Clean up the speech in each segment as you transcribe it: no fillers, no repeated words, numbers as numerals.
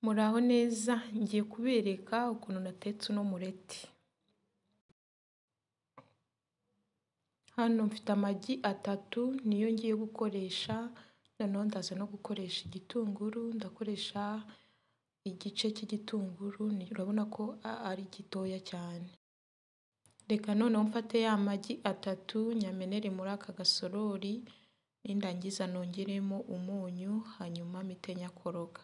Muraho neza, ngiye kubereka ukuntu natetse uno mureti. Hano mfite amagi 3 niyo ngiye gukoresha, noneho ndaza no gukoresha igitunguru, ndakoresha igice cy'igitunguru, urabona ko ari gitoya cyane. Reka noneho mfate ya magi 3 nyamenere muri aka gasorori, nindangiza nongeremo umunyu, hanyuma mpite nyakoroga.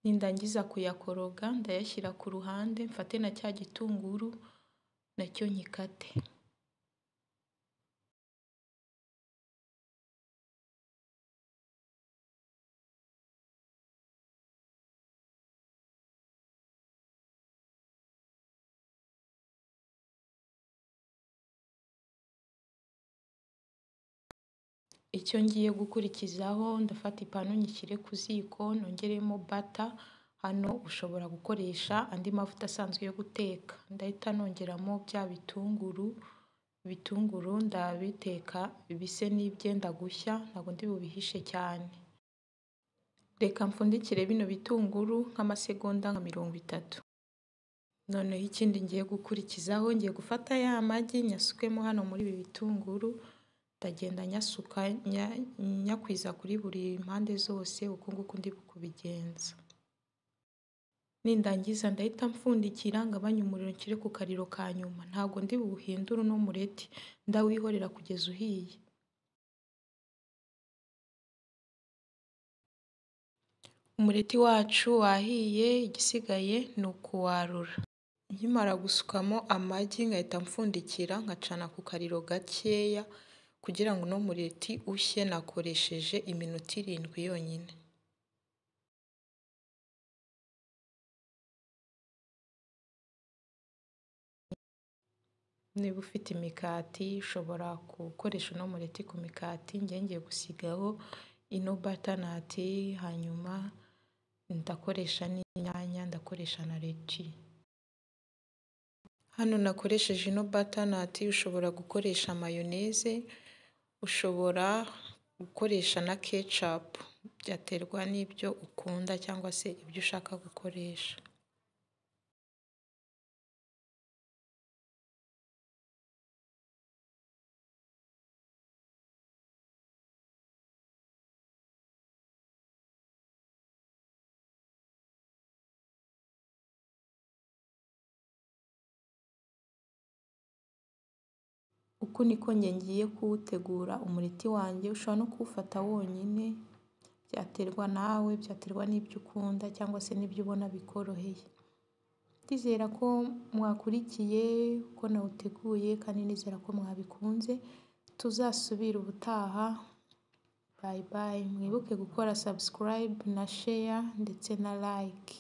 Nindangiza kuyakoroga ndayashyira ku ruhande, mfate na cya gitunguru nacyo nkikate. Icyo ngiye gukurikizaho, ndafata ipanu nyishyire ku ziko, nongeremo bata. Hano ushobora gukoresha andi mavuta asanzwe yo guteka. Ndahita nongeramo bya bitunguru, ibitunguru ndabiteka bise n'ibyenda gushya, ntabwo ndi bubihishe cyane. Reka mfundikire bino bitunguru nk'amasegonda nka 30. Noneho ikindi ngiye gukurikizaho, ngiye gufata ya magi nyasukemo hano muri ibi bitunguru, ndagenda nyasuka nyakwiza kuri buri mpande zose, uku nguku ndi kubigenza. Nindangiza ndahita mfundikira, ngabanye umuriro nshyire ku kariro ka nyuma. Ntabwo ndi buwuhindure uno mureti, ndawihorera kugeza uhiye. Umureti wacu wahiye, igisigaye ni ukuwarura. Nkimara gusukamo amagi nkahita mfundikira, nkacana ku kariro gakeya kugira ngo uno mureti ushye, nakoresheje iminota 7 yonyine. Niba ufite imikati ushobora gukoresha uno mureti ku mikati, njye ngiye gusigaho ino batanati, hanyuma ndakoresha n'inyanya, ndakoresha na leti. Hano nakoresheje ino batanati, ushobora gukoresha mayoneze, ushobora gukoresha na kecapu, byaterwa n'ibyo ukunda cyangwa se ibyo ushaka gukoresha. Uku niko njye ngiye kuwutegura umureti wanjye, ushobora no kuwufata wonyine, byaterwa nawe, byaterwa n'ibyo ukunda cyangwa se n'ibyo ubona bikoroheye. Ndizera ko mwakurikiye uko nawuteguye kandi nizera ko mwabikunze, tuzasubire ubutaha, bye bye. Mwibuke gukora subscribe na share ndetse na like.